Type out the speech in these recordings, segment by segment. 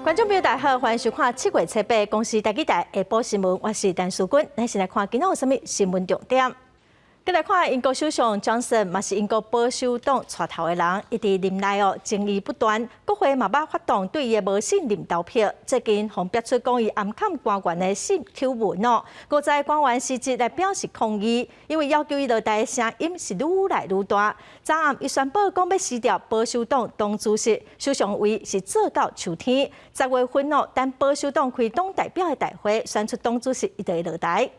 觀眾朋友大家好，歡迎收看7月7日公視台語台下晡新聞，我是陳淑君。咱先來看今仔有啥物新聞重點。閣來看英國首相強生，嘛是英國保守黨帶頭的人，伊佇任內哦爭議不斷，國會嘛捌發動對伊的無信任投票。最近予爆出講伊暗崁官員的性醜聞哦，50個官員辭職來表示抗議，因為要求伊落台的聲音是愈來愈大。昨暗伊宣布講欲辭掉保守黨黨主席，首相位是做到秋天。10月份哦，等保守黨開黨代表的大會選出黨主席，伊就會落台。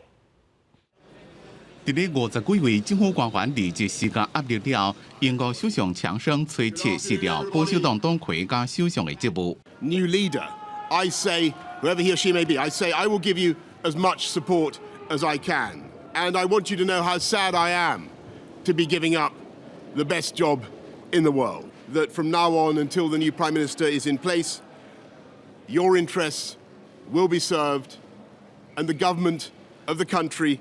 佇咧50幾位政府官員離職施加壓力了後，英國首相強生初七辭掉保守黨黨魁佮首相的職務。 New leader, I say, whoever he or she may be, I say I will give you as much support as I can, and I want you to know how sad I am to be giving up the best job in the world. That from now on until the new prime minister is in place, your interests will be served, and the government of the country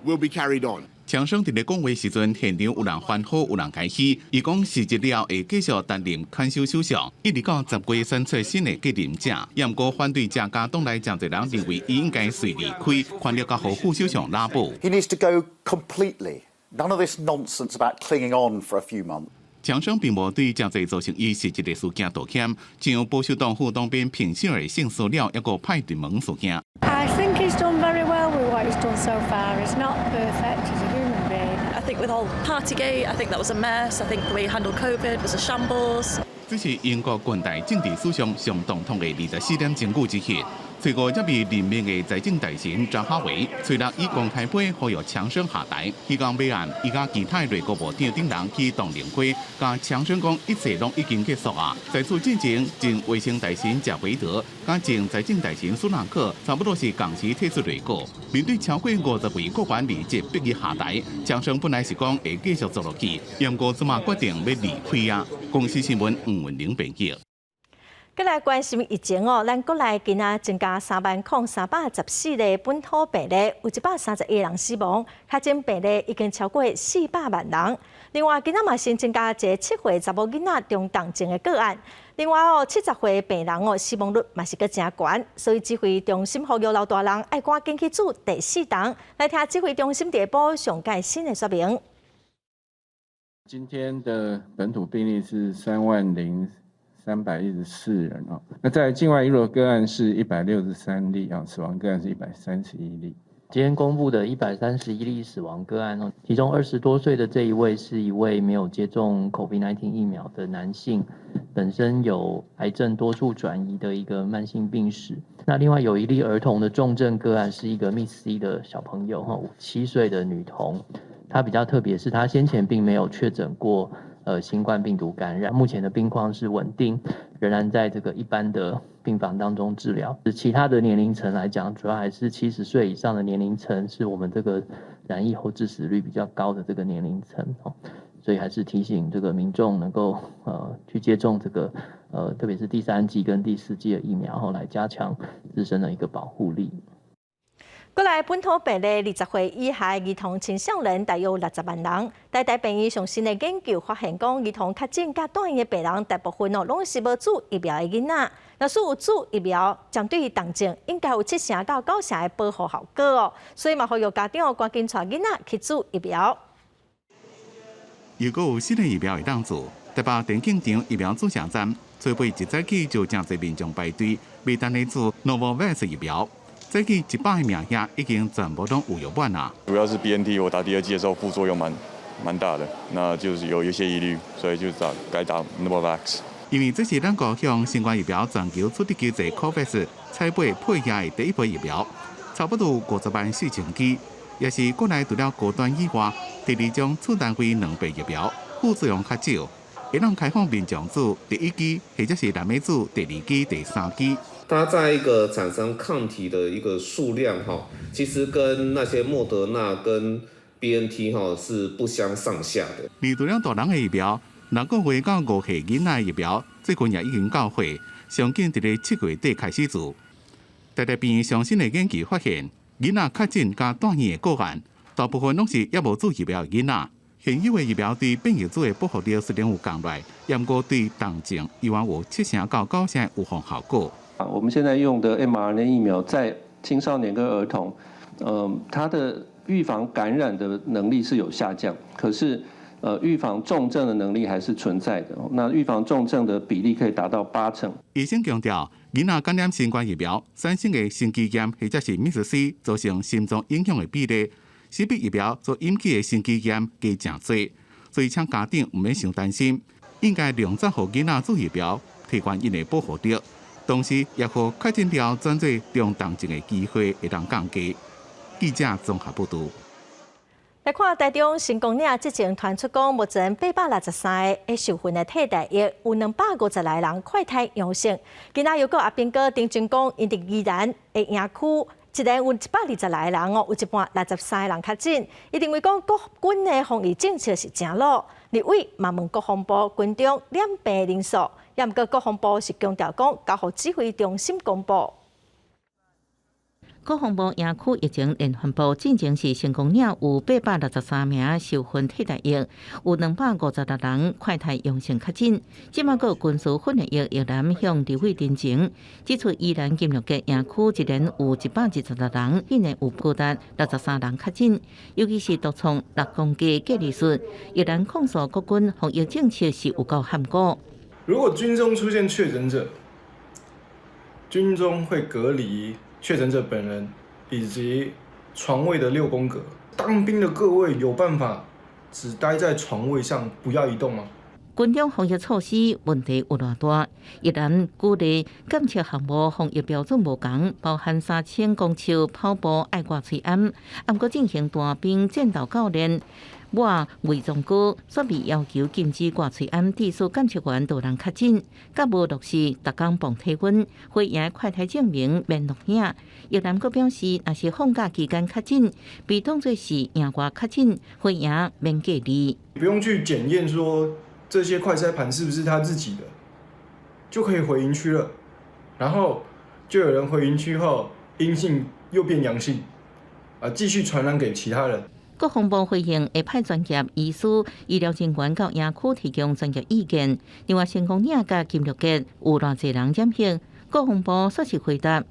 will be carried on. 強生佇咧講話時陣，現場有人歡呼，有人開喜。伊講辭職了會繼續擔任看守首相，一直到10月選出新的繼任者。毋過反對者佮黨內誠濟人認為，伊應該隨離開，權力交予副首相拉布。 He needs to go completely. None of this nonsense about clinging on for a few months. 強生並無對誠濟造成伊辭職的事件道歉，像保守黨副黨鞭平秀爾性騷擾，抑閣派對門事件。 I think he's done very well with what he's done so far. He's not perfect, he's a human being. I think with all Partygate, I think that was a mess. I think the way he handled COVID was a shambles. 這是英國近代政治史上上動盪的24點鐘久之一。初五才被任命的財政大臣扎哈維，初六以公開批呼籲強生下台。彼工尾暗，伊佮其他內閣部長等人去唐寧街，共強生講一切攏已經結束啊。在此之前，前衛生大臣賈維德佮前財政大臣蘇納克差不多是仝時退出內閣。面對超過50位國員離職逼伊下台，強生本來是講會繼續做落去，毋過這馬決定欲離開啊。公視新聞吳文玲編輯。閣來關心疫情哦，咱國內今仔增加30,314例本土病例，有131人死亡，確診病例已經超過400萬人。另外，今仔嘛新增加一个7歲查某囡仔中重症的個案。另外哦，70歲病人哦死亡率嘛是閣誠懸，所以指揮中心呼籲老大人愛趕緊去注第四針。來聽指揮中心佇下晡上蓋新的說明。今天的本土病例是30,314人啊，那在境外移入個案是163例啊，死亡個案是131例。今天公布的131例死亡個案哦，其中20多歲的這一位是一位沒有接種 COVID-19 疫苗的男性，本身有癌症多處轉移的一個慢性病史。那另外有一例兒童的重症個案，是一個 MIS-C 的小朋友哈，7歲的女童，她比較特別是她先前並沒有確診過新冠病毒感染，目前的病況是穩定，仍然在這個一般的病房當中治療。其他的年齡層來講，主要還是70歲以上的年齡層，是我們這個染疫後致死率比較高的這個年齡層哦。所以還是提醒這個民眾能夠去接種這個特別是第三劑跟第四劑的疫苗，後來加強自身的一個保護力。國內本土病例20歲以下兒童青少年大約60萬人。台大病院上新的研究發現，講兒童確診佮住院的病人，大部分哦攏是無注疫苗的囡仔。若是有注疫苗，針對重症應該有7成到9成的保護效果哦。所以嘛，呼籲家長趕緊帶囡仔去注疫苗。如果有新的疫苗會當注，台北田徑場疫苗注射站，初八一早起就誠濟民眾排隊，欲等咧注 Novavax 疫苗。早起100個名額已經全部攏預約滿啦。主要是 BNT，我打第二劑的時候副作用蠻大的，那就是有一些疑慮，所以就打改打 Novavax。因為這是咱國向新冠疫苗全球處理機制 COVAX 採買配額的第一批疫苗，差不多504,000劑，也是國內除了高端以外，第二種次單位兩倍疫苗，副作用較少，會當開放民眾注第一劑，或者是若欲注第二劑、第三劑。它在一個產生抗體的一個數量哈，其實跟那些莫德納跟 BNT 哈是不相上下的。而除了大人的疫苗，6個月到5歲囡仔疫苗，最近也已經到貨，上緊佇咧7月底開始注。台大病院上新的研究發現，囡仔確診佮住院的個案，大部分攏是猶無注疫苗的囡仔。現有的疫苗對變異株的保護力雖然有降落來，毋過對重症依然有7成到9成的預防效果。啊，我們現在用的 mRNA 疫苗在青少年跟兒童，它的預防感染的能力是有下降，可是，預防重症的能力還是存在的。那預防重症的比例可以達到8成。醫生強調，囡仔感染新冠疫苗產生的心肌炎或者是瀕死，造成心臟影響的比例，是比疫苗所引起的心肌炎低誠濟，所以請家長毋免傷擔心，應該量早予囡仔注疫苗，提懸𪜶的保護力，同時也予確診了轉做中重症的機會會當降低。記者綜合報導。來看台中成功嶺之前傳出講，目前863个受訓的替代役有250來人快篩陽性。今仔又閣阿兵哥陳忠講，𪜶佇宜蘭的營區，一然有120來人哦，有一半63个人確診。伊認為講國軍的防疫政策是誠老。立委嘛問國防部軍中染病人數，也毋過國防部是強調講，交予指揮中心公布。國防部營區疫情連環報進前是成功嶺有863名受訓替代役，有256人快篩陽性確診。這馬閣有軍事訓練役役男向立委陳情，指出宜蘭金鹿谷營區一然有126人，竟然有高達63人確診，尤其是獨創六公家隔離術，役男控訴國軍防疫政策是有夠含糊。如果軍中出現確診者，軍中會隔離確診者本人以及床位的6宮格。當兵的各位有辦法只待在床位上不要移動嗎？軍中防疫措施問題有偌大，役男舉例檢測項目防疫標準無仝，包含3000公尺跑步愛掛喙罨，毋過進行單兵戰鬥教練抹偽裝膏，煞被要求禁止掛喙罨，致使檢測員多人確診，閣無落實逐工磅體溫，回營快篩證明免錄影。役男閣表示，若是放假期間確診，被當作是營外確診，回營免隔離。不用去檢驗說這些快篩盤是不是他自己的，就可以回營區了。然後就有人回營區後陰性又變陽性，啊，繼續傳染給其他人。國防部回應會派專業醫師、醫療人員到營區提供專業意見。另外，成功嶺佮金鹿谷有偌濟人染疫？國防部煞是回答，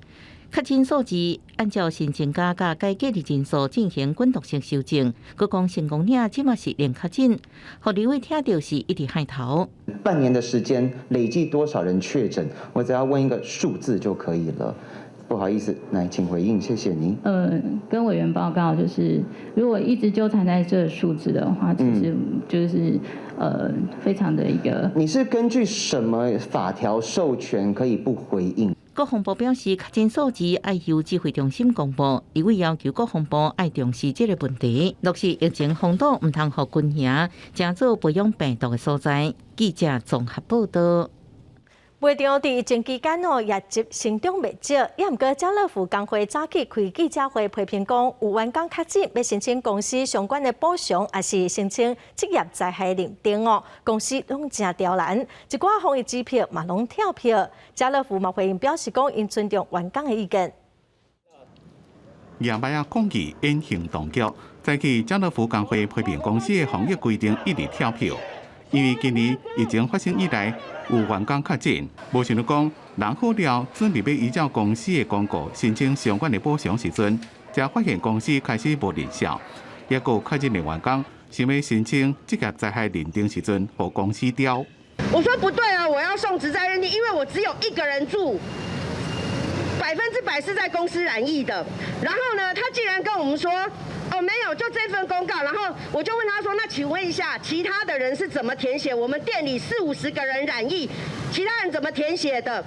確診數字按照新增加佮改隔離人數進行滾動式修正。閣講成功嶺這馬是零確診，予立委聽著是一直害頭。半年的時間累計多少人確診？我只要問一個數字就可以了。不好意思，來請回應，謝謝您。跟委員報告，就是如果一直糾纏在這個數字的話，其實就是非常的一個。你是根據什麼法條授權可以不回應？國防部表示，確診數字愛由指揮中心公布，立委要求國防部愛重視這個問題，落實疫情封堵，毋通予軍營成做培養病毒的所在。記者綜合報道。賣場佇疫情期間哦，業績成長袂少，也毋過家樂福工會早起開記者會批評講，有員工確診欲申請公司相關的補償，抑是申請職業災害認定哦，公司攏誠刁難，一寡防疫支票嘛攏跳票。家樂福嘛回應表示講，𪜶尊重員工的意見。廿擺啊，抗議演行動作，早起家樂福工會批評公司的防疫規定一直跳票。因為今年疫情發生以來，有員工確診，無想到講人好了，準備欲依照公司的公告申請相關的補償時陣，才發現公司開始無人效。抑閣有確診的員工想欲申請職業災害認定時陣，予公司刁。我說不對啊，我要送職災認定，因為我只有一個人住，100%是在公司染疫的。然後呢，他竟然跟我們說，哦，沒有，就這份公告。然後我就問他說，那請問一下，其他的人是怎麼填寫？我們店裡四五十個人染疫，其他人怎麼填寫的？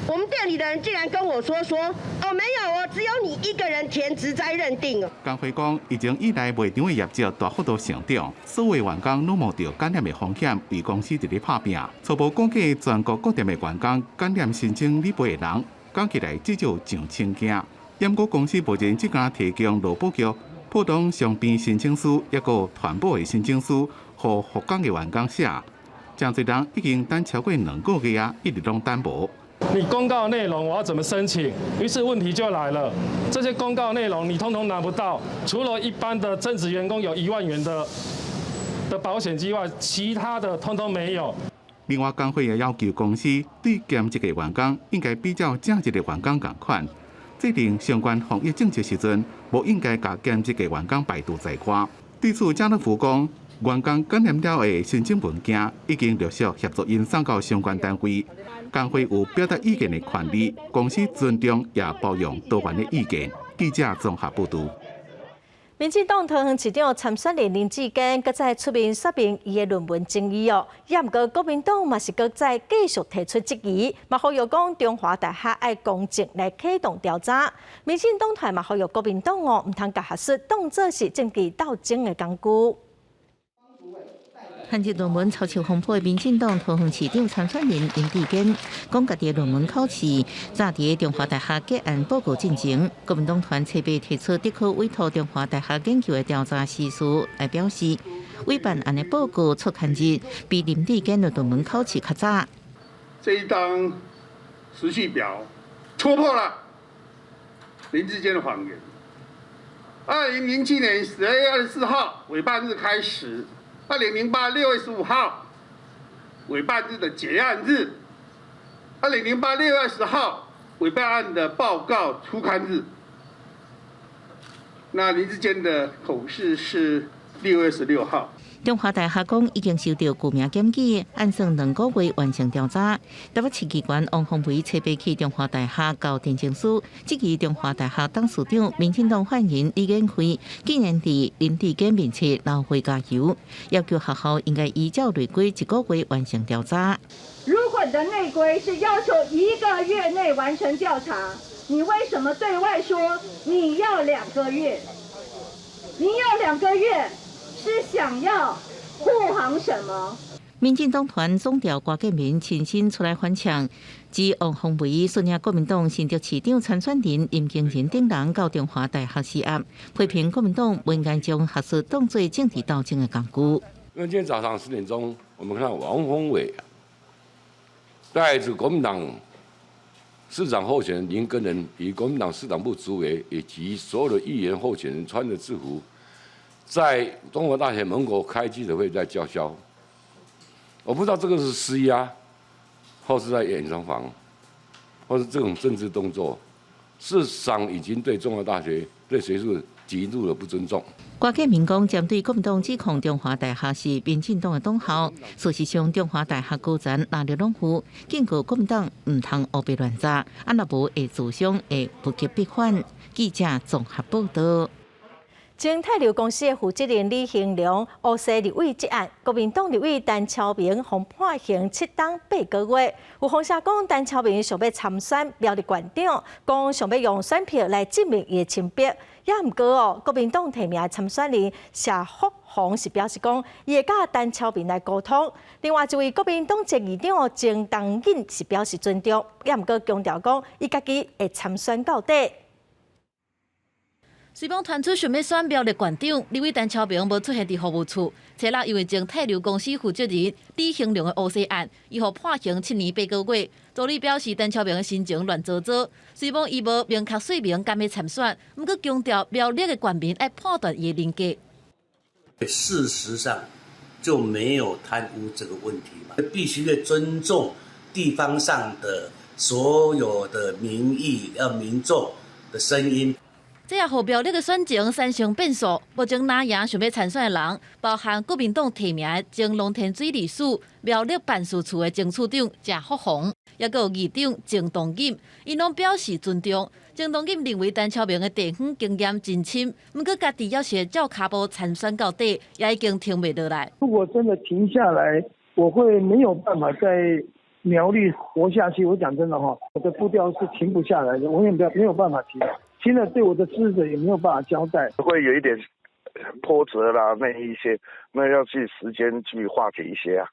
我們店裡的人竟然跟我說，哦，沒有哦，只有你一個人填職災認定。工會講，疫情以來賣場的業績大幅度成長，所有員工攏冒著感染的風險，為公司佇咧拍拚。初步估計，全國各店的員工感染申請理賠的人，加起來至少上千件。毋過公司目前只敢提供勞保局普通傷病申請書，抑閣團保的申請書，予復崗的員工寫。誠濟人已經等超過2個月啊，一直攏等無。你公告內容我要怎麼申請？於是問題就來了，這些公告內容你通通拿不到，除了一般的正職員工有1萬元的的保險計劃，其他的通通沒有。另外，工會也要求公司對兼職的員工應該比照正職的員工仝款，制定相關防疫政策時陣，無應該共兼職的員工排除在外。對此，家樂福講，員工感染了的申請文件已經陸續協助𪜶送到相關單位，工會有表達意見的權利，公司尊重也包容多元的意見。記者綜合報導。民進黨桃園市長參選人林智堅，閣再出面說明伊的論文爭議哦。也毋過國民黨嘛是閣再繼續提出質疑，嘛呼籲講中華大學愛公正來啟動調查。民進黨團嘛呼籲國民黨哦，毋通共學術當做是政治鬥爭的工具。反正論文抄襲風波的民進黨桃園市長參選人林智堅，講家己的論文考試，早佇中華大學結案報告進前，國民黨團特別提出特可委託中華大學研究的調查時事來表示，委辦案的報告出刊日比林智堅的論文考試較早。這一張時序表戳破了林智堅的謊言。2007年12月24號委辦日開始。2008 6月15號委辦日的結案日，2008 6月20號委辦案的報告出刊日。那林智堅的口試是6月16號。中華大學講已經收到具名檢舉，按算2個月完成調查。台北市議員王鴻薇特別去中華大學交陳情書，質疑中華大學董事長、民進黨發言人李彦輝竟然佇林智堅面前流血加油，要求學校應該依照內規一個月完成調查。如果你的內規是要求一個月內完成調查，你為什麼對外說你要兩個月？你要兩個月？是想要護航什麼？民進黨團總召郭建民親身出來反嗆，指王鴻薇率領國民黨新竹市長參選人林耕仁等人到中華大學施壓，批評國民黨不應該將學術當作政治鬥爭的工具。因為今天早上10點鐘，我們看到王鴻薇帶着國民黨市長候選人林耕仁，與國民黨市黨部主委以及所有的議員候選人穿着制服，在中華大學門口開記者會，在叫囂。我不知道這個是施壓，或是在演雙簧，或是這種政治動作，事實上已經對中華大學對學術極度的不尊重。郭建民講，針對國民黨指控中華大學是民進黨的黨校，事實上中華大學高層藍綠攏有，警告國民黨毋通烏白亂查，啊若無會自傷會物極必反。記者綜合報導。前泰流公司的負責人李興良烏西立委這案，國民黨立委陳超明予判刑7冬8個月。有風聲講，陳超明想欲參選苗栗縣長，講想欲用選票來證明伊的清白。也毋過哦，國民黨提名的參選人謝福弘是表示講，伊會佮陳超明來溝通。另外一位國民黨前議長鄭東錦是表示尊重，也毋過強調講，伊家己會參選到底。雖罔傳出想欲選苗栗縣長，立委陳超明無出現佇服務處。初六因為前泰流公司負責人李興良的烏西案，伊予判刑7年8個月。助理表示，陳超明的心情亂糟糟。雖罔伊無明確說明敢欲參選，毋過強調苗栗的縣民愛判斷伊的人格。事實上就沒有貪污這個問題嘛，必須要尊重地方上的所有的民意，要民眾的聲音。這也予苗栗的選情產生變數。目前藍營想欲參選的人，包含國民黨提名的前農田水利署苗栗辦事處的前處長謝福弘，抑閣有議長鄭東錦，𪜶攏表示尊重。鄭東錦認為陳超明的地方經驗真深，毋過家己猶是會照跤步參選到底，也已經停袂落來。如果真的停下來，我會沒有辦法在苗栗活下去。我講真的哈，我的步調是停不下來的，我也沒有辦法停。現在對我的支持者也沒有辦法交代，會有一點波折啦，那一些，那要去時間去化解一些啊。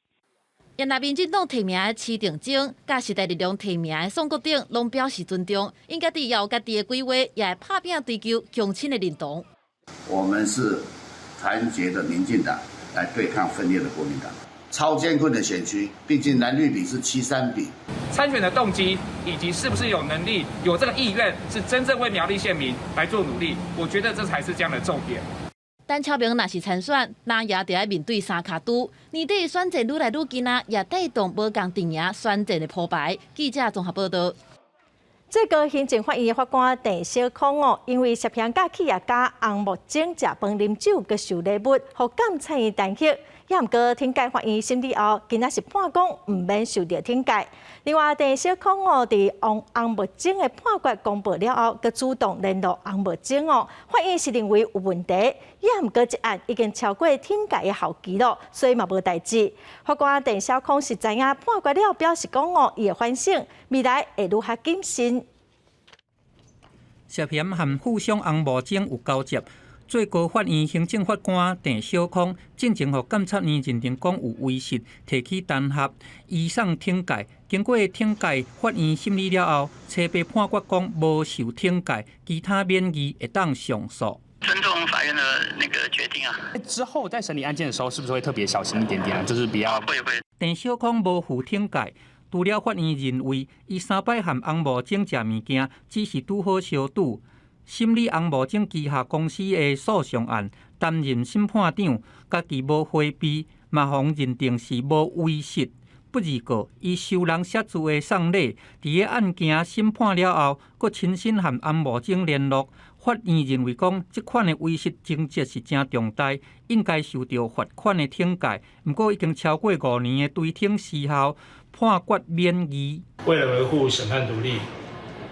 原來民進黨提名的施定晶，佮時代力量提名的宋國鼎，攏表示尊重，𪜶家己也有家己的規劃，也會拍拚追求鄉親的認同。我們是團結的民進黨來對抗分裂的國民黨，超艱困的選區，畢竟藍綠比是7-3比。參選的動機以及是不是有能力、有這個意願，是真正為苗栗縣民來做努力，我覺得這才是這樣的重點。陳超明若是參選，藍營就愛面對三跤拄。年底選戰愈來愈近啊，也帶動無仝陣營選戰的鋪排。記者綜合報道。最高行政法院的法官鄭小康哦，因為涉嫌佮企業家洪木正食飯啉酒，閣受禮物，予監察院彈劾。也毋過，懲戒法院審理後，今仔是判講毋免受著懲戒。另外，鄭小康哦，佇洪洪木正的判決公布了後，閣主動聯絡洪木正哦，法院是認為有問題，也毋過這案已經超過懲戒的效期囉，所以嘛無代誌。法官鄭小康是知影判決了，表示講哦，伊會反省，未來會愈較謹慎。涉嫌和富商洪木正有交集。最高法院行政法官鄭小康進前予監察院認定講有違失，提起彈劾，移送懲戒。經過懲戒法院審理了後，初八判決講無受懲戒，其他免議會當上訴。尊重法院的那個決定啊。之後在審理案件的時候，是不是會特別小心一點點啊？就是比較會會。鄭小康無負懲戒，除了法院認為伊三擺和洪茂正食物件，只是拄好相拄。審理洪茂正旗下公司的訴訟案，擔任審判長，家己無迴避，嘛予認定是無違失。不過，伊收人寫字的送禮，佇個案件審判了後，閣親身和洪茂正聯絡。法院認為講，這款的違失情節是誠重大，應該受著罰款的懲戒。毋過已經超過5年的追懲時效，判決免議。為了維護審判獨立，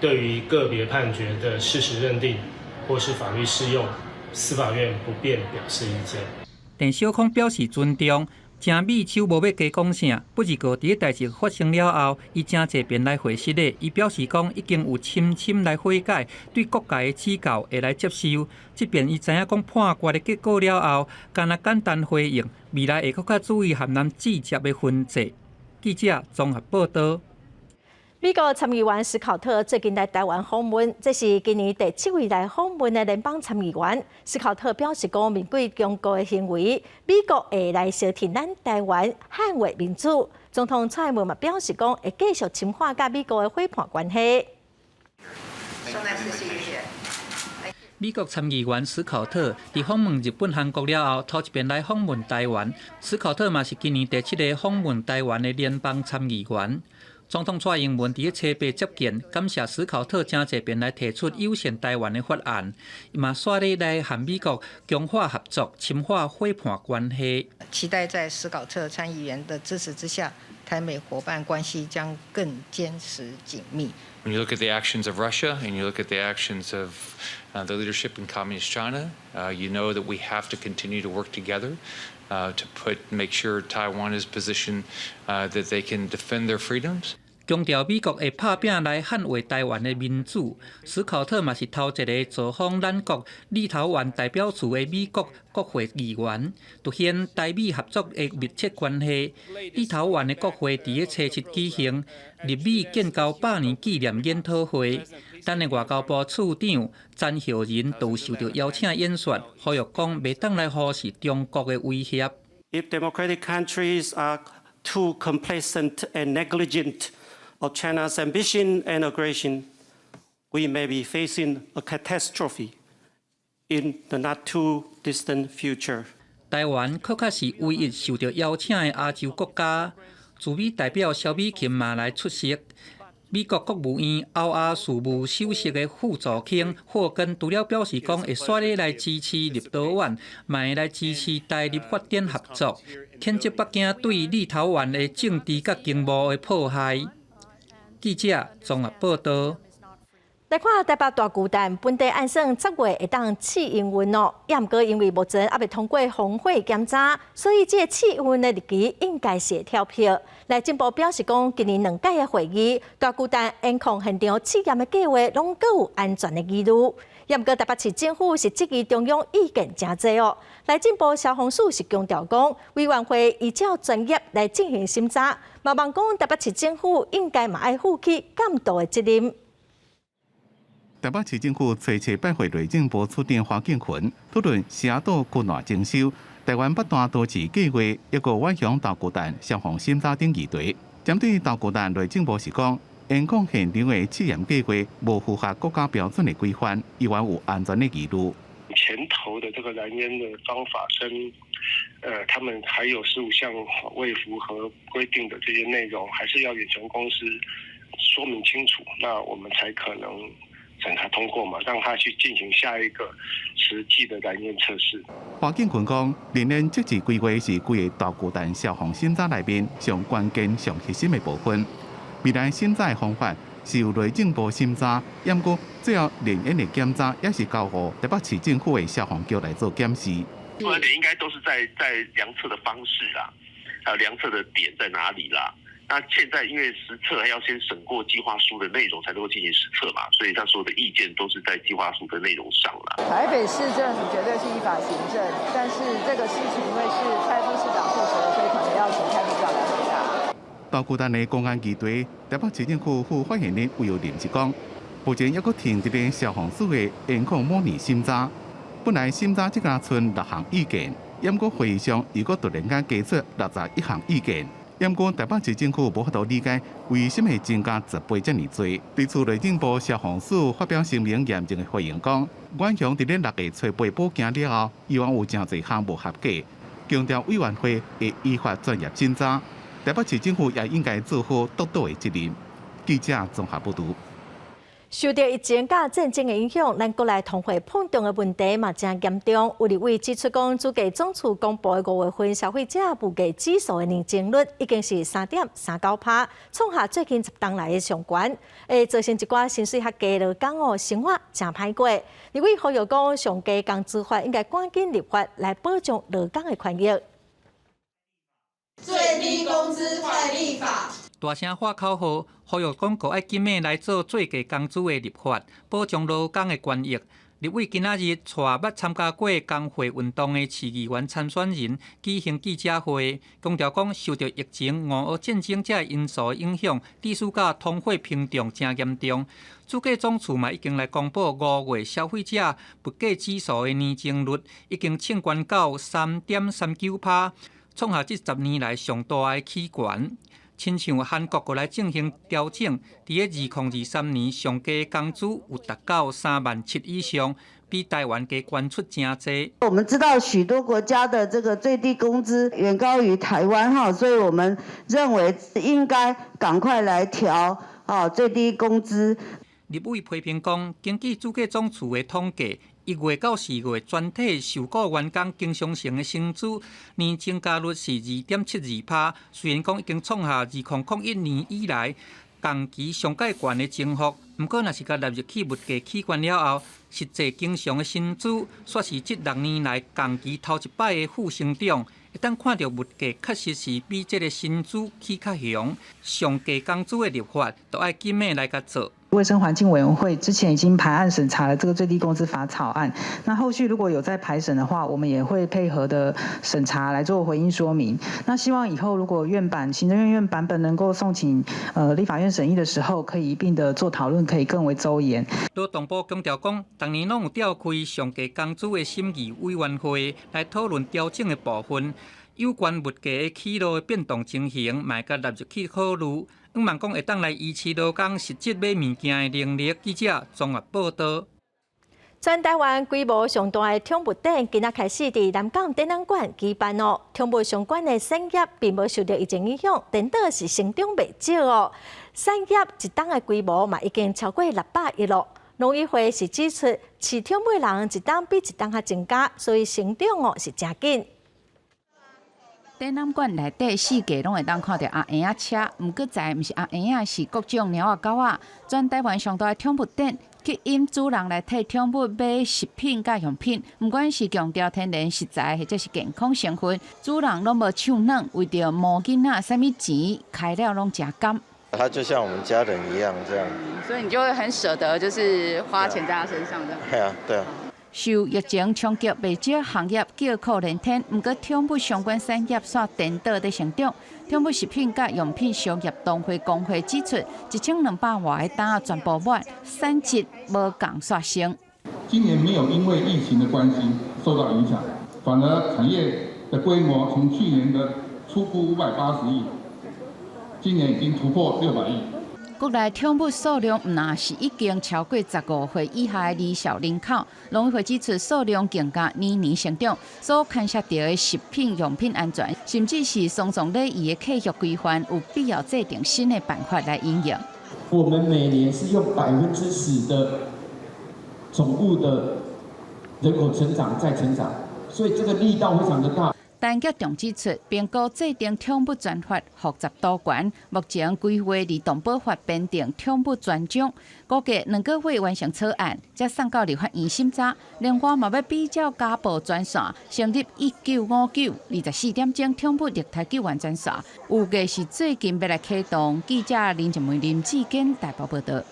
對於個別判決的事實認定或是法律適用，司法院不便表示意見。鄭小康表示尊重，誠美手無欲加講啥。不過，佇個代誌發生了後，伊誠濟遍來回釋的，伊表示講已經有深深來悔改，對各界的指教會來接受。這遍伊知影講判決的結果了後，干焦簡單回應，未來會閣較注意和人直接的分際。記者綜合報道。美國參議員史考特最近來台灣訪問，這是今年第七位來訪問的聯邦參議員。史考特表示講，面對中國的行為，美國會來相挺咱台灣，捍衛民主。總統蔡英文嘛表示講，會繼續深化佮美國的夥伴關係。美國參議員史考特佇訪問日本、韓國了後，頭一遍來訪問台灣。史考特嘛是今年第七个訪問台灣的聯邦參議員。總統蔡英文佇咧初八接見，感謝史考特誠濟遍來提出友善台灣的法案，嘛煞咧來和美國強化合作、深化夥伴關係。期待在史考特參議員的支持之下，台美夥伴關係將更堅實緊密。 When you look at the actions of Russia and you look at the actions of the leadership in Communist China, you know that we have to continue to work together to make sure Taiwan is positioned that they can defend their freedoms. 強調美國會拍拚來捍衛台灣的民主。史考特嘛是頭一个造訪咱國立陶宛代表處的美國國會議員，凸顯台美合作的密切關係。立陶宛的國會佇咧初七舉行日美建交100年紀念研討會，咱的外交部次長詹育仁都受著邀請演說，呼籲講袂當來忽視中國的威脅。 If democratic countries are too complacent and negligent of China's ambition and aggression, we may be facing a catastrophe in the not too distant future. 台灣確實是唯一受著邀請的亞洲國家，駐美代表蕭美琴嘛來出席。美國國務院歐亞事務首席的副助卿霍根除了表示講會煞咧來支持立陶宛，嘛會來支持台日發展合作，譴責北京對立陶宛的政治佮經貿的迫害。記者綜合報道。來看台北大巨蛋本地按算10月會當試營運哦，也毋過因為目前猶未通過防火檢查，所以這个試營運的日期應該是會跳票。內政部表示講，今年兩屆的會議，大巨蛋煙控現場試驗的計劃攏閣有安全的疑慮。也毋過台北市政府是質疑中央意見誠濟哦。內政部消防署是強調講，委員會依照專業來進行審查，嘛望講台北市政府應該嘛愛負起監督的責任。台北市政府初七拜會內政部次長華建群，討論城島軍外徵收、台灣北大都市計劃，抑閣遠雄大巨蛋消防審查等議題。針對大巨蛋，內政部是講，煙控現場的試驗計劃無符合國家標準的規範，依然有安全的疑慮。前頭頭的這個燃煙的方法跟，他們還有15項未符合規定的這些內容，還是要遠雄公司說明清楚，那我們才可能審查通過嘛，讓他去進行下一個實際的燃煙測試。華建群講，燃煙測試規劃是規个大巨蛋消防審查內面上關鍵、上核心的部分。未來審查的方法是由內政部審查，毋過最後燃煙的檢查也是交予台北市政府的消防局來做檢視。重點應該都是在量測的方式啦，還有量測的點在哪裡啦。那現在因為實測還要先審過計劃書的內容，才能夠進行實測嘛，所以他所有的意見都是在計劃書的內容上啦。台北市政府絕對是依法行政，但是這個事情因為是蔡副市長負責，所以可能要請蔡副市長來回答。大巨蛋的公安議題，台北市政府副發言人魏有林是講，目前猶閣停佇咧消防署的煙控模擬審查，本來審查這個賰六項意見，毋過會議上又閣突然間加出61項意見。毋過台北市政府無法度理解為啥物增加10倍遮爾濟。對此，內政部消防署發表聲明嚴正的回應講，遠雄佇咧6月初八補件了後，依然有誠濟項無合格，強調委員會會依法專業審查，台北市政府也應該做好督導的責任。記者綜合報導。受著疫情佮戰爭的影響，咱國內通貨膨脹的問題嘛誠嚴重。有立委指出講，主計總處公布的5月份消費者物價指數的年增率已經是3.39%，創下最近10冬來的上懸，會造成一寡薪水較低勞工哦生活誠歹過。立委呼籲講，上低工資法應該趕緊立法來保障勞工的權益。最低工資快立法。大聲喊口號，呼籲講閣愛緊密來做最低工資的立法，保障勞工的權益。立委今仔日帶捌參加過工會運動的市議員參選人舉行記者會，強調講受著疫情、俄烏戰爭這因素影響，致使甲通貨膨脹誠嚴重。主計總處嘛已經來公布5月消費者物價指數的年增率已經衝懸到3.39%，創下這10年來上大的起懸。親像韓國閣來進行調整，佇咧2023年上低工資有達到3萬7以上，比台灣加懸出誠濟。我們知道許多國家的這個最低工資遠高於台灣哈，所以我們認為應該趕快來調啊最低工資。立委批評講，根據主計總處的統計，1月到4月全體受僱員工經常性的薪資年增加率是2.72%，雖然講已經創下2001年以來同期上蓋懸的增幅，毋過若是共納入去物價起懸了後，實際經常的薪資煞是這6年來同期頭一擺的負成長。會當看著物價確實是比這個薪資起較懸，上低工資的立法都愛緊密來共做。衛生環境委員會之前已經排案審查了這個最低工資法草案，那後續如果有在排審的話，我們也會配合的審查來做回應說明。那希望以後如果院版行政院院版本能夠送請立法院審議的時候，可以一併的做討論，可以更為周延。勞動部強調講，逐年攏有召開上低工資的審議委員會來討論調整的部分，有關物價的起落的變動情形，嘛會共納入去考慮。向望講會當來維持勞工實質買物件的能力。記者綜合報導。全台灣規模上大的寵物展，今仔開始佇南港展覽館舉辦哦。寵物相關的產業並無受著疫情影響，顛倒是成長袂少哦。產業一冬的規模嘛已經超過600億咯。農漁會是指出，飼寵物人一冬比一冬較增加，所以成長哦是誠緊。展覽館內底四界攏會當看著阿嬰仔車，毋過載毋是阿嬰仔，是各種貓仔狗仔。全台灣上大的寵物展，吸引主人來替寵物買食品佮用品，毋管是強調天然食材，或者是健康成分，主人攏無手軟，為著毛囡仔，啥物錢開了攏誠甘。他就像我們家人一樣，這樣。所以你就會很捨得，就是花錢在他身上的。對啊，對啊。受疫情衝擊，袂少行業叫苦連天。毋過，寵物相關產業煞顛倒佇成長。寵物食品佮用品商業同會公會指出，1200外个擔全部滿，產值無仝煞升。今年沒有因為疫情的關係受到影響，反而產業的規模從去年的初估580億，今年已經突破600億。國內寵物數量毋但是已經超過15歲以下的兒少人口，農委會指出數量更加年年成長，所牽涉著的食品用品安全，甚至是喪葬禮儀的契約規範，有必要制定新的辦法來因應。我們每年是用10%的寵物的人口成長再成長，所以這個力道非常的大。陳吉仲指出，評估制定寵物專法複雜度懸，目前規劃兒動保法編訂寵物專章，估計2個月完成草案，才送到立法院審查。另外嘛欲比照家暴專線，成立1959 24點鐘寵物虐待救援專線，預計是最近欲來啟動。記者林靜梅、林志堅台北報導。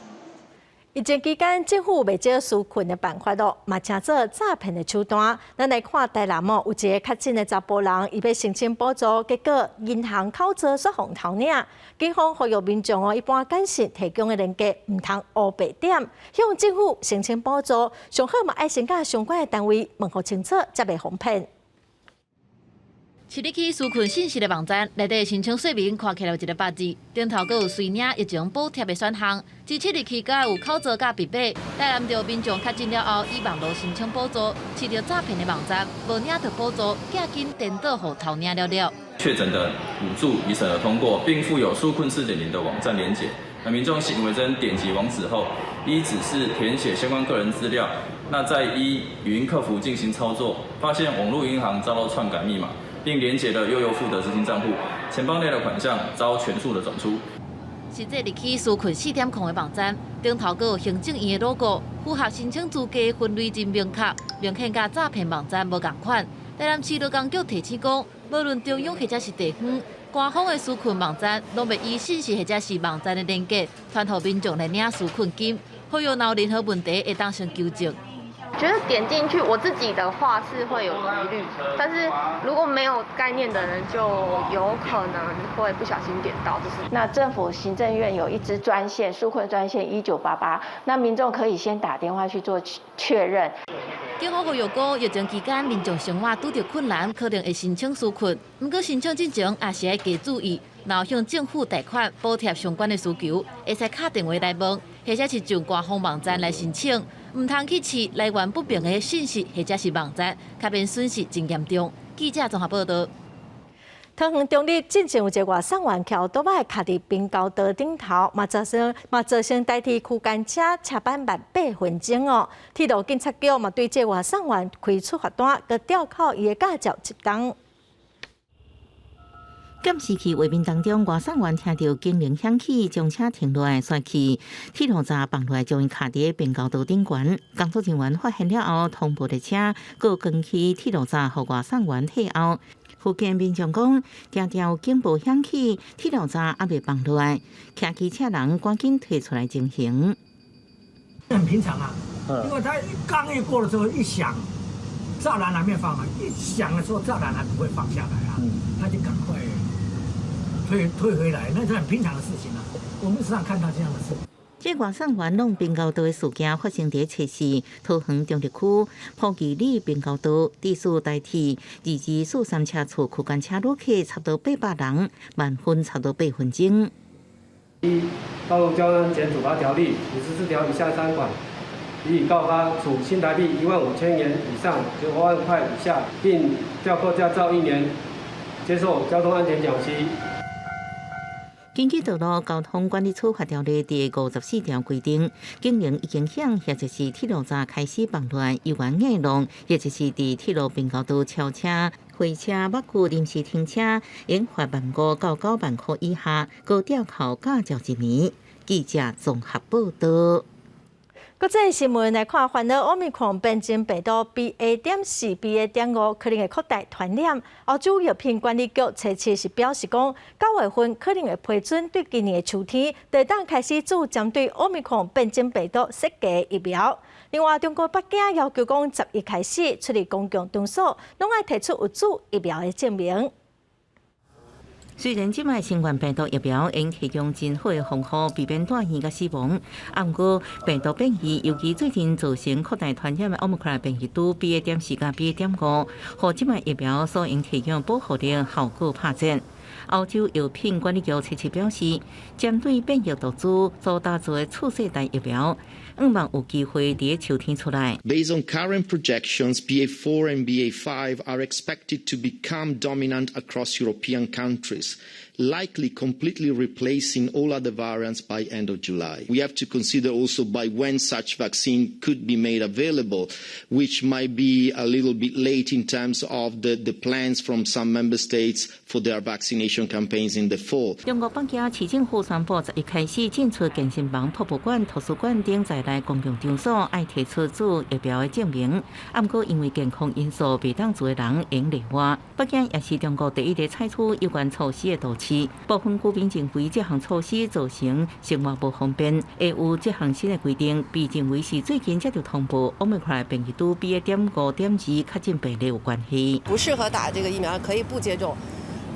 疫情期間，政府袂少紓困的辦法囉，嘛成做詐騙的手段。咱來看台南哦，有一个確診的查埔人，伊欲申請補助，結果銀行口座煞予偷領。警方呼籲民眾哦，一般簡訊提供的連結毋通烏白點，向政府申請補助，上好嘛愛先佮相關的單位問予清楚，才袂予騙。飼入去紓困信息的網站，內底申請說明看起來有一个八字，頂頭閣有隨領疫情補貼的選項。支持入去閣有口座佮密碼，台南著民眾確診了後，以網路申請補助，飼著詐騙的網站，無領著補助，寄金顛倒予偷領了了。確診的補助已審核通過，並附有紓困4.0的網站連結。那民眾信以為真，點擊網址後，依指示填寫相關個人資料，那再依語音客服進行操作，發現網絡銀行遭到篡改密碼。並連結了悠遊付的資金帳戶，錢包內的款項遭全數的轉出。實際入去紓困4.0的網站，頂頭閣有行政院的 logo，符合申請資格分類真明確，明顯佮詐騙網站無仝款。台南市勞工局提醒講，無論中央或者是地方，官方的紓困網站，攏袂以信息或者是網站的連結，傳予民眾來領紓困金，呼籲若有任何問題會當先求證。覺得點進去，我自己的話是會有疑慮，但是如果沒有概念的人，就有可能會不小心點到。就是那政府行政院有一支專線紓困專線1988，那民眾可以先打電話去做確認。警方呼籲講，疫情期間民眾生活拄著困難，可能會申請紓困，毋過申請進前也是愛加注意，若向政府貸款補貼相關的需求，會使敲電話來問，或者是上官方網站來申請。毋通去飼來源不明的信息，或者是網站，較免損失真嚴重。記者綜合報導。桃園中壢進前有一个外送員騎歐多擺卡佇平交道頂頭，嘛造成台鐵區間車車班慢8分鐘哦。鐵路警察局嘛對這外送員開處罰單，閣吊扣伊的駕照一冬。監視器畫面當中，外送員聽著警鈴響起，將車停落來，煞去鐵路閘放落來，將伊卡佇平交道頂懸。工作人員發現了後，通報列車，閣趕去鐵路閘，予外送員退後。附近民眾講，定定有警報響起，鐵路閘猶未放落來，騎機車人趕緊退出來前行。很平常啊，因為他剛一過的時候一響，柵欄還沒放啊，一響的時候柵欄還不會放下來啊，他就趕快退回來，那是很平常的事情啊。我們時常看到這樣的事。這外送員挵平交道的事件發生佇初四，桃園中壢區埔基里平交道，致使台鐵2243車次區間車旅客差不多800人，慢分差不多8分鐘。依《道路交通安全處罰條例》54條以下三款，予以告發，處新台幣15,000元以上9萬塊以下，並吊扣駕照一年，接受交通安全講習。根據道路交通管理處罰條例第54條規定，警鈴已經響，或者是鐵路閘開始放落來，猶原硬挵，或者是佇鐵路平交道超車、會車、越區臨時停車，應罰15,000到90,000塊以下，閣吊扣駕照一年。記者綜合報導。國際新聞來看，煩惱奧密克戎變種病毒 BA.4、BA.5可能會擴大傳染。歐洲藥品管理局初七是表示講，9月份可能會批准對今年的秋天，就當開始注針對奧密克戎變種病毒設計疫苗。另外，中國北京要求講，11開始出入公共場所，攏愛提出有注疫苗的證明。雖然這擺新冠病毒疫苗會提供真好的防護，避免住院佮死亡，毋過病毒變異，尤其最近造成擴大傳染的奧密克戎變異株 BA.4佮 BA.5，予這擺疫苗所應提供保護力效果拍折。歐洲藥品管理局初七表示，針對變異毒株所打造的次世代疫苗，向望有機會佇秋天出來。 Based on current projections, BA4 and BA5 are expected to become dominant across European countries, likely completely replacing all other variants by end of July. We have to consider also by when such vaccine could be made available, which might be a little bit late in terms of the plans from some member states for their vaccination campaigns in the fall. 中國北京市政府宣布，11開始進出健身房、博物館、圖書館等在內公共場所，愛提出注疫苗的證明。毋過因為健康因素袂當做的人會用例外。北京也是中國第一个採取有關措施的都市。部分居民認為這項措施造成生活無方便，會有這項新的規定，被認為是最近才著通報奧密克戎變異株 BA.5.2確診病例有關係。不適合打這個疫苗，可以不接種。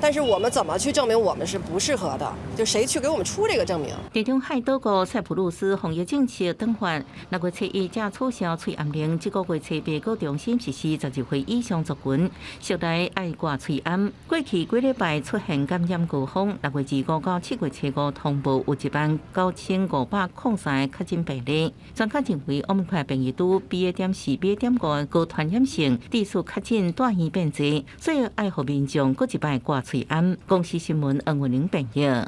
但是我們怎麼去證明我們是不適合的？就誰去給我們出這個證明？地中海島國塞浦路斯防疫政策轉換，6月7日才取消喙罨令，這個月初八閣重新實施12歲以上族群，室內愛掛喙罨。過去幾禮拜出現感染高峰，6月25到7月初五通報有19,503個確診病例。專家認為，奧密克戎變異株 BA.4、BA.5高傳染性，致使確診帶變變濟，所以愛予民眾閣一擺掛喙罨。公視新聞黃文玲編譯。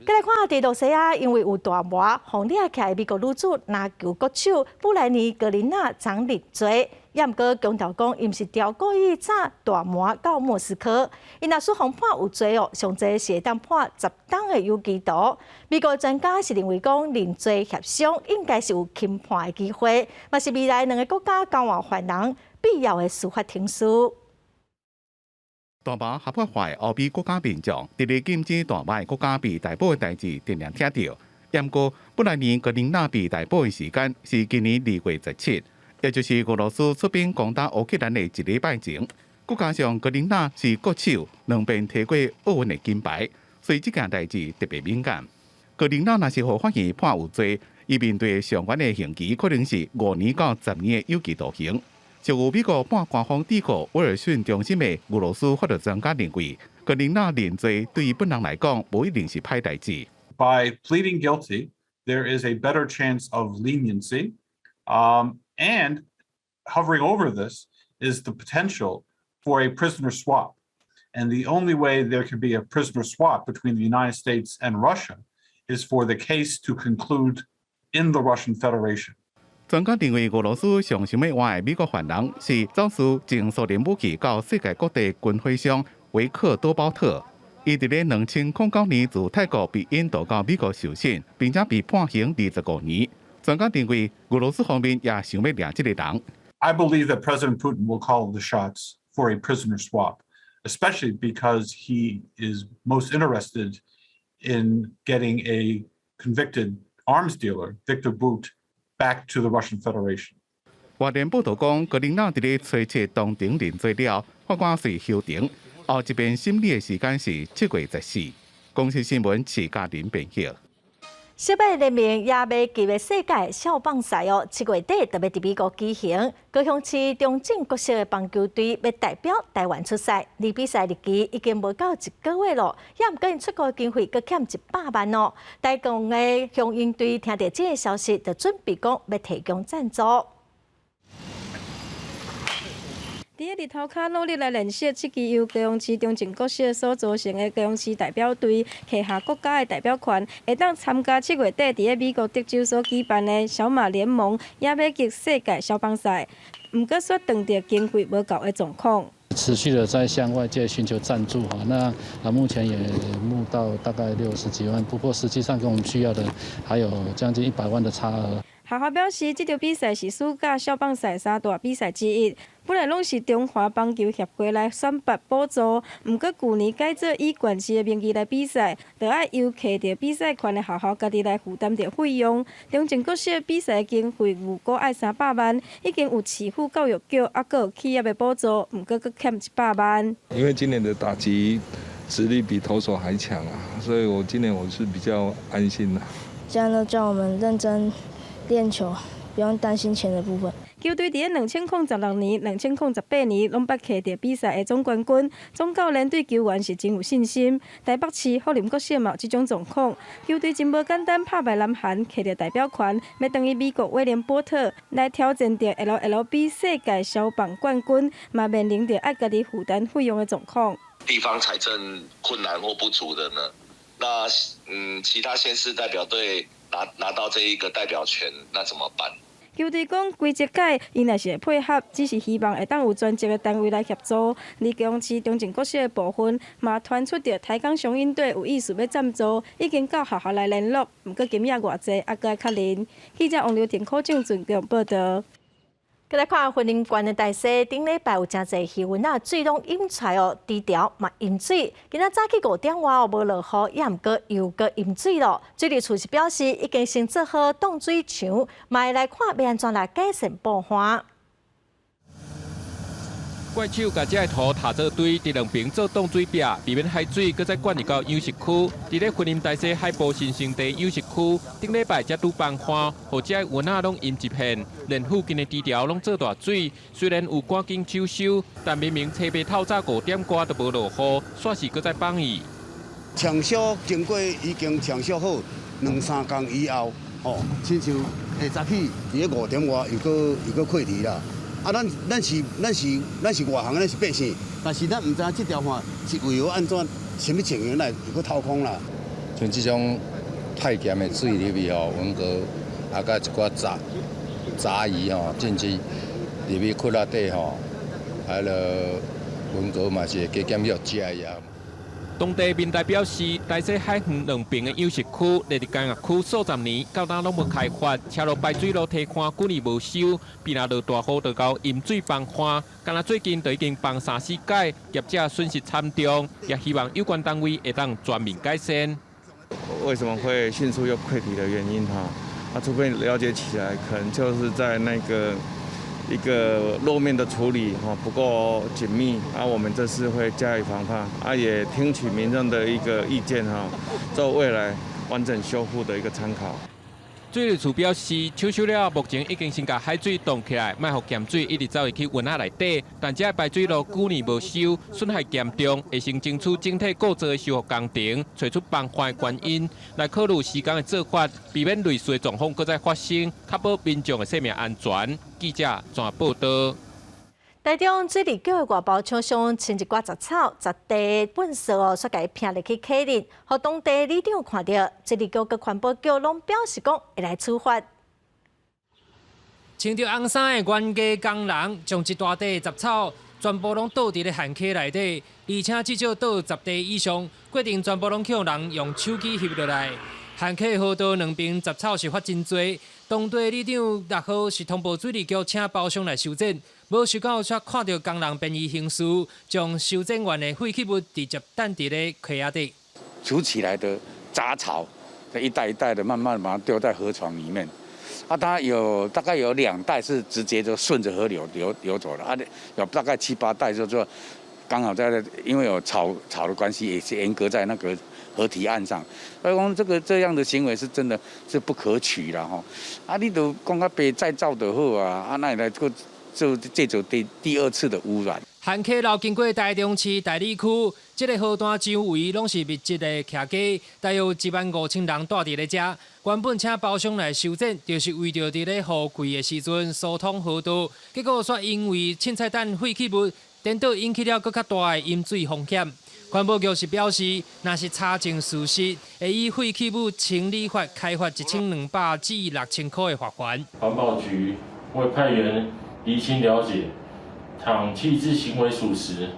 閣來看佇露西亞，因為有大麻予掠起來美國女子籃球國手布萊尼格林娜昨認罪，也毋過強調講，伊毋是著故意詐大麻到莫斯科。伊若予判有罪哦，上濟是會當判10冬的有期徒。美國專家是認為講，認罪協商應該是有輕判的機會，嘛是未來兩个國家交換犯人必要的司法程序。大麻合法化的歐美國家民眾，佇咧禁止大麻的國家被逮捕的代誌，定定聽著。毋過，布萊尼格林娜被逮捕的時間是今年2月17，也就是俄羅斯出兵攻打烏克蘭的一禮拜前。閣加上格林娜是國手，兩遍提過奧運的金牌，所以這件代誌特別敏感。格林娜若是予法院判有罪，伊面對上懸的刑期可能是5年到10年的有期徒刑。就有美國半官方智庫威爾遜中心的俄羅斯法律專家認為，格林娜認罪對伊本人來講，無一定是歹代誌。 By pleading guilty, there is a better chance of leniency, and hovering over this is the potential for a prisoner swap. And the only way there can be a prisoner swap between the United States and Russia is for the case to conclude in the Russian Federation. 專家認為，俄羅斯上想欲換的美國犯人是走私前蘇聯武器到世界各地軍火商維克多鮑特。伊佇咧2009年自泰國被引渡到美國受審，並且被判刑25年。專家認為，俄羅斯方面也想欲掠這个人。 I believe that President Putin will call the shots for a prisoner swap, especially because he is most interested in getting a convicted arms dealer, Victor Bout, back to the Russian Federation. 外電報道講，格林娜佇咧初七當庭認罪了，法官遂休庭。後一遍審理的時間是7月14。公視新聞徐嘉玲編譯。小馬聯盟野馬級的世界少棒賽哦，7月底就欲佇美國舉行。高雄市中正國小的棒球隊欲代表台灣出賽，離比賽日期已經無夠一個月咯，也毋過𪜶出國經費閣欠100萬哦。台鋼的雄鷹隊聽著這个消息，就準備講欲提供贊助。佇咧日頭跤努力來練習，這支由高雄市中正國小所組成的高雄市代表隊，旗下國家的代表團，會當參加7月底佇咧美國德州所舉辦的小馬聯盟野馬級世界少棒賽。毋過卻遇著經費無夠的狀況。持續的在向外界尋求贊助哈，那啊目前也募到大概60幾萬，不過實際上跟我們需要的還有將近100萬的差額。學校表示，這場比賽是暑假少棒賽三大比賽之一。本來攏是中華棒球協會來選拔補助，毋過舊年改做以縣市的名義來比賽，就愛由摕著比賽權的學校家己來負擔著費用。中正國小比賽經費預估愛300萬，已經有市府教育局猶閣有企業的補助，毋過閣欠100萬。因為今年的打擊實力比投手還強啊，所以我今年我是比較安心的。這樣都叫我們認真練球，不用擔心錢的部分。球隊佇咧2016年、2018年攏捌摕著比賽的總冠軍。總教練對球員是真有信心。台北市福林國小嘛有這種狀況，球隊真無簡單拍敗南韓，摕著代表權，欲轉去美國威廉波特來挑戰著 LLB 世界消棒冠軍，嘛面臨著愛家己負擔費用的狀況。地方財政困難或不足的呢？那其他縣市代表隊拿到這一個代表權，那怎麼辦？球隊講規則改，𪜶也是會配合，只是希望會當有專職的單位來協助。而高雄市中正國小的部分，嘛傳出著台鋼雄鷹隊有意思欲贊助，已經到學校來聯絡，毋過金額偌濟，猶閣愛確認。記者王劉婷、柯正俊報道。閣來看雲林縣的大溪，頂禮拜有誠濟魚塭仔水攏湧出來哦，低調嘛淹水。今仔早起5點外哦，無落雨，猶毋過又閣淹水囉。水利處是表示，已經先做好擋水牆，嘛會來看欲按怎來改善補旱。怪手共這个土疊做堆，佇兩爿做擋水壁，避免海水閣再灌入到養殖區。佇咧雲林大溪海埔新生地養殖區，頂禮拜才拄放旱，予這个塭仔攏淹一片，連附近的池條攏做大水。雖然有趕緊搶修，但明明初八透早5點外都無落雨，煞是閣再放去。搶修經過已經搶修好兩三工以後，吼，親像下早起佇咧5點外又閣又閣潰堤啦。啊，咱是外行，咱是百姓，但是咱毋知影這條旱是為何按怎，啥物情形來又閣掏空啦。像這種太鹹的水入去吼，文蛤啊，佮一寡雜魚吼進去入去窟仔底吼，啊，囉文蛤嘛是會加減去食伊啊。當地民代表示，大溪海園兩爿的養殖區，列入工業區數十年，到今攏無開發，車路排水路堤寬幾年無修，邊若落大雨就𠢕淹水崩旱。敢若最近就已經崩三四擺，業者損失慘重，也希望有關單位會當全面改善。為什麼會迅速又潰堤的原因？哈，啊，初步了解起來，可能就是在那個一個路面的處理哈不夠緊密，啊，我們這次會加以防範，啊，也聽取民眾的一個意見哈，做未來完整修復的一個參考。水利處表示，搶修了，目前已經先共海水擋起來，莫予鹹水一直走入去塭仔內底。但這排水路久年無修，損害嚴重，會先爭取整體構造的修復工程，揣出崩旱的原因，來考慮施工的做法，避免類似的狀況閣再發生，確保民眾的生命安全。記者綜合報道。台中水利局的外包廠商清一寡雜草、雜地糞埽哦，煞共伊拚入去溪裡，予當地里長看著，水利局佮環保局攏表示講會來處罰。穿著紅衫的園藝工人，將一大塊雜草全部攏倒佇咧旱溪內底，而且至少倒10塊以上，過程全部攏予人用手機翕落來。旱溪河道兩邊雜草是發真濟，當地里長6號是通報水利局，請包商來修剪。無想到卻看著工人便衣行事，將修剪完的廢棄物直接擲佇咧溪仔底。除起來的雜草，一袋一袋的慢慢把它丟在河床裡面。啊，它有大概有2袋是直接就順着河流流走了，啊，有大概七八袋就說剛好在，因為有草的關係，也是嚴格在那個河堤岸上。所以講這個這樣的行為是真的是不可取啦吼。啊，你都講較白再造就好啊，啊，那來閣做這做第二次的污染。旱溪流經過台中市大里區，這个河段周圍攏是密集的徛家，大約1萬5千人蹛佇咧遮。原本請包商來修剪，就是為著佇咧雨季的時陣疏通河道，結果煞因為凊彩擲廢棄物，顛倒引起了閣較大的淹水風險。環保局是表示，若是查證屬實，會以廢棄物清理法開罰1200至6000箍的罰款。環保局會派員釐清了解，倘棄置行為屬實，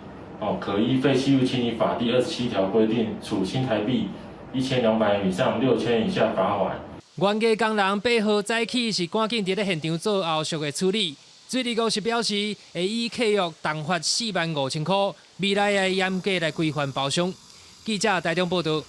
哦，可依廢棄物清理法第27條規定，處新台幣1200以上6000以下罰款。園藝工人8號早起是趕緊佇咧現場做後續的處理。水利局是表示，會依契約重罰4萬5千箍，未來會嚴格來規範包商。記者台中報道。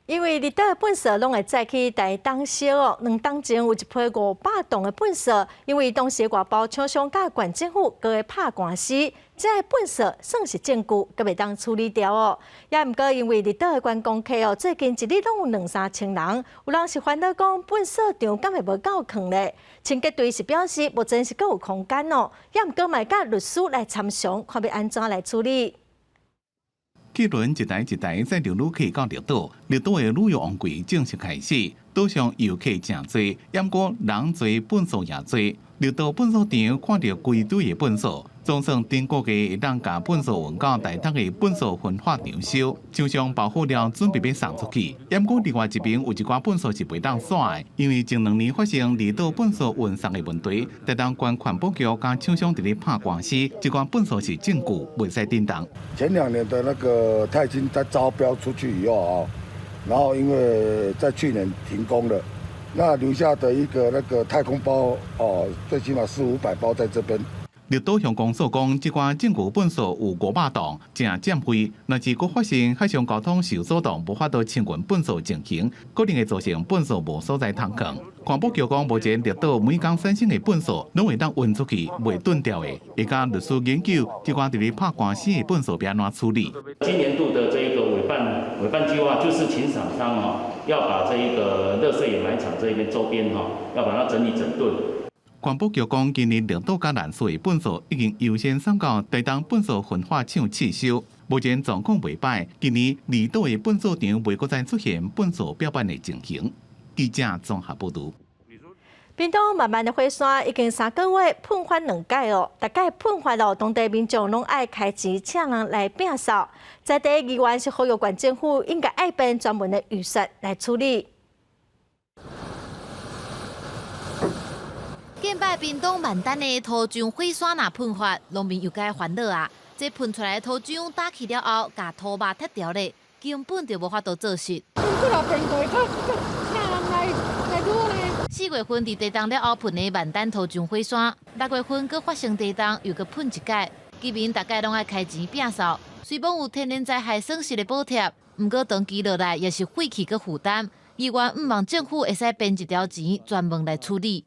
因為離島的糞埽攏會載去台東燒哦，兩冬前有一批500棟的糞埽，因為當時外包廠商佮縣政府閣咧拍官司，這个糞埽算是證據，閣袂當處理掉哦。也毋過因為離島的觀光客哦，最近一日攏有兩三千人，有人是煩惱講糞埽場敢會無夠囥咧？清潔隊是表示目前是閣有空間哦，也毋過嘛會佮律師來參詳，看欲按怎來處理。客輪一台一台載著旅客到綠島，綠島的旅遊旺季正式開始，島上遊客誠濟，毋過人濟糞埽也濟。綠島糞埽場看著規堆的糞埽，總算頂個月會當共糞埽運到台東的糞埽焚化場燒，廠商包好了準備欲送出去。毋過另外一邊有一寡糞埽是袂當徙的，因為前兩年發生離島糞埽運送的問題，台東縣環保局佮廠商佇咧拍官司，這寡糞埽是證據，袂使振動。前2年的那個太金在招標出去以後啊，然後因為在去年停工了，那留下的一個那個太空包哦，最起碼四五百包在這邊。綠島鄉公所講，這寡證據糞埽有500棟，誠佔位。若是閣發生海上交通受阻擋，無法度清運糞埽情形，可能會造成糞埽無所在通囥。環保局講，目前綠島每工產生的糞埽攏會當運出去，袂囤牢的。會佮律師研究，這寡佇咧拍官司的糞埽欲按怎處理。今年度的這一個委辦計劃，就是請廠商哦，要把這一個垃圾掩埋場這邊周邊哈，要把它整理整頓。環保局講，今年綠島佮蘭嶼的糞埽已經優先送到台東糞埽焚化廠試燒。目前狀況袂䆀，今年離島的糞埽場袂閣再出現糞埽表板的情形。記者綜合報導。屏東萬巒的火山已經3個月噴發兩擺哦，逐擺噴發哦，當地民眾攏愛開錢請人來摒掃。在地議員是呼籲縣政府應該愛編專門的預算來處理。近擺屏東萬丹的土漿火山若噴發，農民又該煩惱啊！這噴出來的土漿打去了後，共土肉踢掉咧，根本就無法度做實。4月份佇地動了後噴的萬丹土漿火山，6月份閣發生地動，又閣噴一擺，居民逐擺攏愛開錢摒掃。雖罔有天然災害損失的補貼，毋過長期落來也是廢棄閣負擔。議員毋望政府會使編一條錢專門來處理。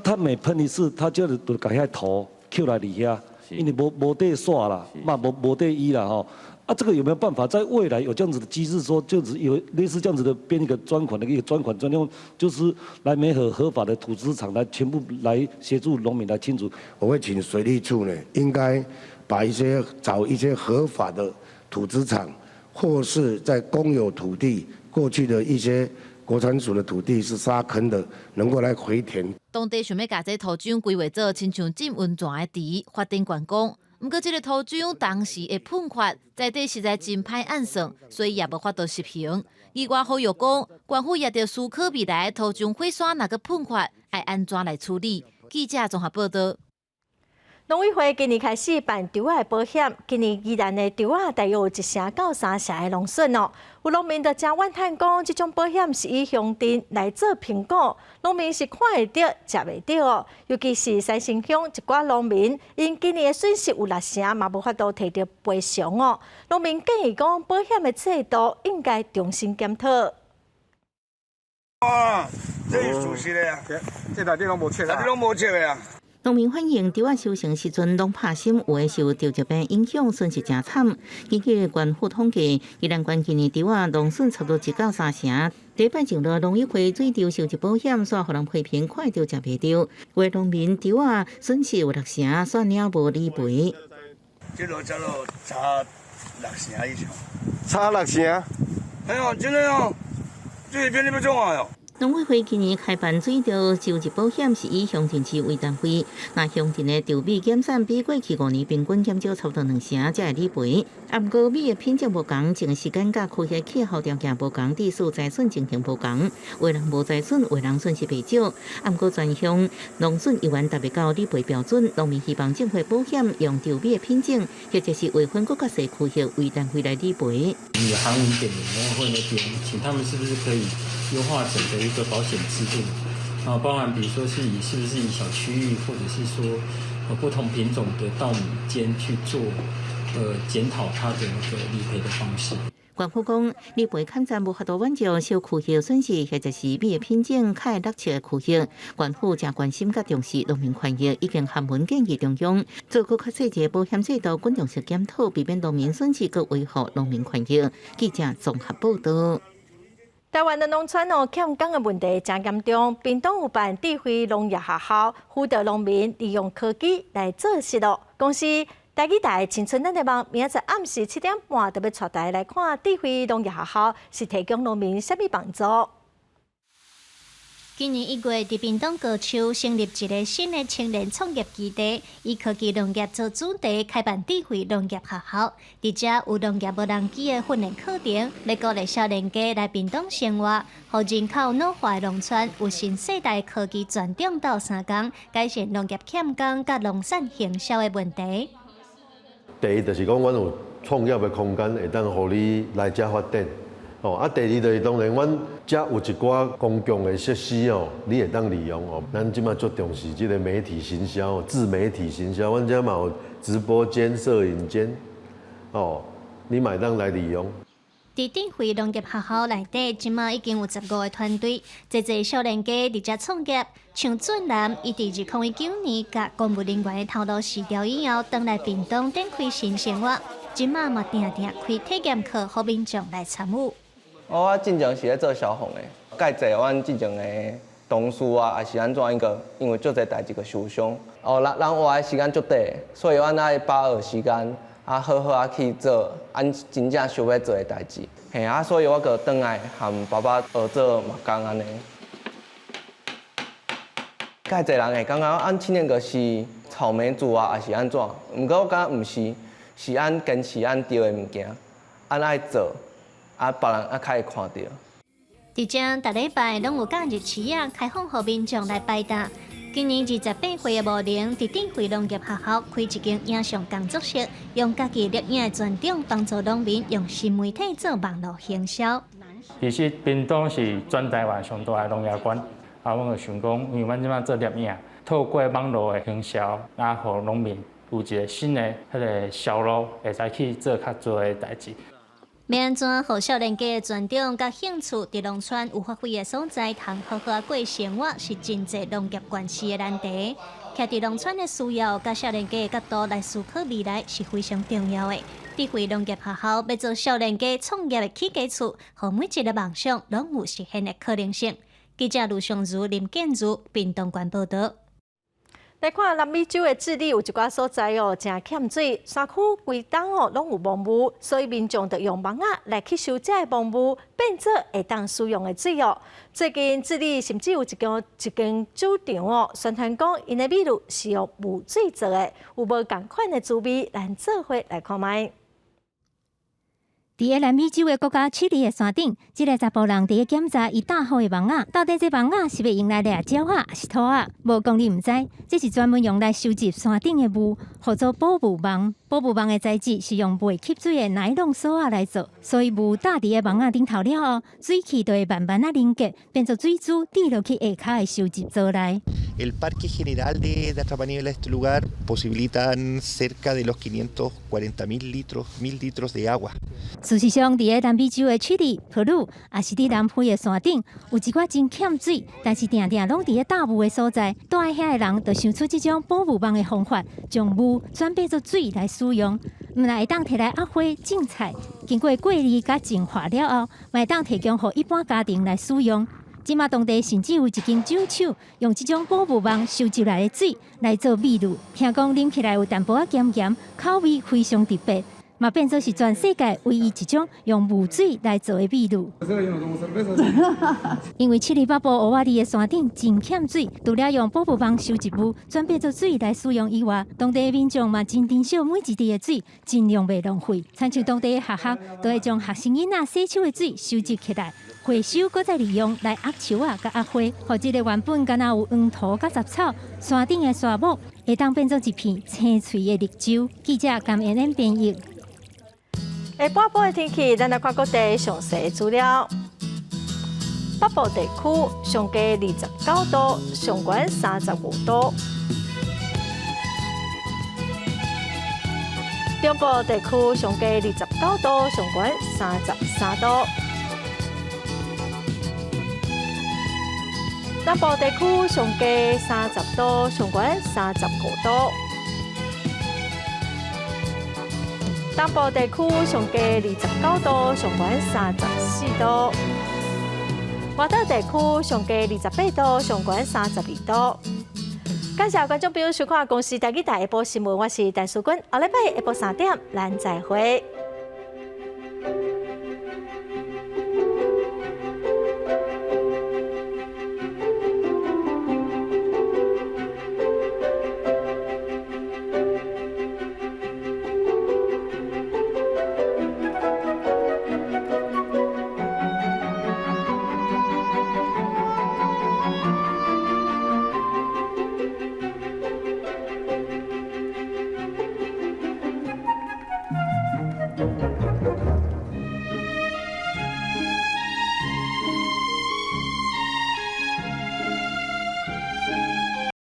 他每噴一次，他就就共遐土抾來佇遐，因為無地徙啦，嘛無地移啦吼。啊，這個有沒有辦法在未來有這樣子的機制，說就是有類似這樣子的編一個專款的一個專款專用，就是來媒合合法的土資廠來全部來協助農民來清除。我會請水利處呢，應該把一些找一些合法的土資廠，或是在公有土地過去的一些國產署的土地是沙坑的，能夠來回填。當地想欲共這土漿規劃做親像浸溫泉的池，發展觀光。毋過這个土漿當時會噴發，在地實在真歹按算，所以也無法度實行。議員呼籲講，縣府也著思考未來土漿火山若閣噴發，愛按怎來處理？記者綜合報導。農委會今年開始辦稻仔的保險，今年宜蘭的稻仔大約有1成到3成的農損哦。有農民就誠怨嘆講，這種保險是以鄉鎮來做評估，農民是看會著，食袂著哦。尤其是三星鄉一寡農民，𪜶今年的損失有6成，嘛無法度提著賠償哦。農民建議講，保險的制度應該重新檢討。啊，這是事實的啊，這內底攏無切啊，內底攏無切的啊。農民反映，稻仔收成時陣攏拍心，有的受稻疾病影響，損失誠慘。根據縣府統計，宜蘭縣今年稻仔農損差不多1到3成。第一擺上路農委會水稻收入保險，煞予人批評看會著食袂著，有的農民稻仔損失有6成，煞領無理賠。這落差落差6成以上。差6成？哎喲，真的哦，這邊你欲創啥喲？農委會今年開辦水稻收入保險，是以鄉鎮市為單位。若鄉鎮的稻米減產比過去5年平均減少差不多2成，才會理賠。啊，毋過米的品種無仝，種的時間佮區域氣候條件無仝，致使災損情形無仝。有的人無災損，有的人損失袂少。啊，毋過全鄉農損猶原達袂到理賠標準，農民希望政府保險用稻米的品種，或者是劃分閣較細區域為單位來理賠。有航運點農會那邊，請他們是不是可以優化整個一個保險制度啊？包含比如說是以是不是以小區域，或者是說不同品種的稻米間去做檢討它的那個理賠的方式。縣府講，理賠坎站無法度挽救小區域損失，或者是米的品種較會落色的區域，縣府誠關心佮重視農民權益，已經函文建議中央做閣較細緻的保險制度，滾動式檢討，避免農民損失，閣維護農民權益。記者綜合報道。台灣的農村哦，欠工的問題誠嚴重。屏東有辦智慧農業學校，輔導農民利用科技來做事咯。公視台語台青春咱的夢，明仔載暗時7點半就欲帶大家來看智慧農業學校是提供農民啥物幫助。今年1月，佇屏東高丘成立一个新的青年創業基地，以科技農業做主題，開辦智慧農業學校。佇遮有農業無人機的訓練課程，欲鼓勵少年家來屏東生活，予人口老化的農村有新世代科技專長鬥相共，改善農業欠工佮農產行銷的問題。第一就是講，阮有創業的空間，會當予你來遮發展。哦，啊，第二就是當然，阮遮有一寡公共的設施哦，你會當利用哦。咱這馬足重視這个媒體行銷，自媒體行銷，阮遮嘛有直播間、攝影間，哦，你嘛會當來利用。佇智慧農業學校內底，這馬已經有15個團隊，濟濟少年家佇遮創業。像俊男，伊佇2019年共公務人員的頭路辭掉以後，轉來屏東展開新生活，這馬嘛定定開體驗課，予民眾來參與。我進前是咧做消防的，蓋濟阮進前的同事啊，抑是按怎，因為足濟代誌閣受傷。哦，人人活的時間足短，所以阮愛把握時間，啊，好好仔去做阮真正想欲做的代誌。嘿啊，所以我閣轉來和爸爸學做木工按呢。較濟人會感覺阮青年閣是草莓族啊，抑是按怎？毋過我感覺毋是，是阮堅持阮對的物件，阮愛做。啊，別人啊較會看著。佇遮，逐禮拜攏有假日市仔開放，予民眾來擺檔。今年28歲的吳玲，佇智慧農業學校開一間影像工作室，用家己攝影的專長，幫助農民用新媒體做網路行銷。其實屏東是全台灣上大的農業縣，啊，阮就想講，因為阮這擺做攝影，透過網路的行銷，啊，予農民有一个新的彼个銷路，會使去做較濟的代誌。欲按怎予少年家的專長佮興趣，佇農村有發揮的所在，通好好過生活，是真濟農業縣市的難題。徛佇農村的需要，佮少年家的角度來思考未來，是非常重要的。智慧農業學校欲做少年家創業的起家厝，予每一个夢想攏有實現的可能性。記者盧尚如、林建如，屏東縣報導。來看南美洲的智利有一寡所在哦，誠欠水，山區規冬哦攏有濃霧，所以民眾就用網仔來去收這个濃霧，變做會當使用的水哦。最近智利甚至有一間酒廠哦，宣傳講𪜶的美祿是用霧水做的，有無仝款的滋味？咱做伙來看覓。佇个南美洲的國家智利的山頂，這个查埔人佇咧檢查伊搭好的網仔，到底這網仔是欲用來掠鳥仔，抑是兔仔？無講你毋知，這是專門用來收集山頂的霧，號做捕霧網。捕霧網的材質是用袂吸水的奈龍索仔來做，所以霧搭佇个網仔頂頭了後，水汽就會慢慢仔凝結，變做水珠滴落去下跤的收集槽內。 El parque general de atrapanieblas de este lugar posibilitan cerca de los 540 mil litros de agua。事實上，佇个南美洲的智利、秘魯，抑是佇南非的山頂，有一寡真欠水，但是定定攏佇咧罩霧的所在，蹛佇遐的人就想出這種捕霧網的方法，將霧轉變做水來使用。毋但會當提來壓花種菜，經過過濾佮淨化了後，嘛會當提供予一般家庭來使用。這馬當地甚至有一間酒廠，用這種捕霧網收集來的水來做美祿，聽講啉起來有淡薄仔鹹鹹，口味非常特別。嘛變做是全世界唯一一種用霧水來做的美祿。因為智利北部烏瓦利的山頂真欠水，除了用捕霧網收集霧轉變做水來使用以外，當地的民眾嘛真珍惜每一滴的水，盡量袂浪費。親像當地的學校都會將學生囡仔洗手的水收集起來，回收閣再利用來壓樹仔佮壓花，予這个原本敢若有黃土佮雜草山頂的沙漠，會當變做一片青翠的綠洲。記者甘妍妍編譯。下半晡的天氣，咱來看各地詳細資料。北部地區上低29度，上懸35度。中部地區上低29度，上懸33度。南部地區上低30度，上懸35度。東部地區上低29度，上懸34度。外島地區上低28度，上懸32度。感謝觀眾朋友收看《公視台語台》下晡新聞，我是陳淑君，後禮拜下晡3點，咱再會。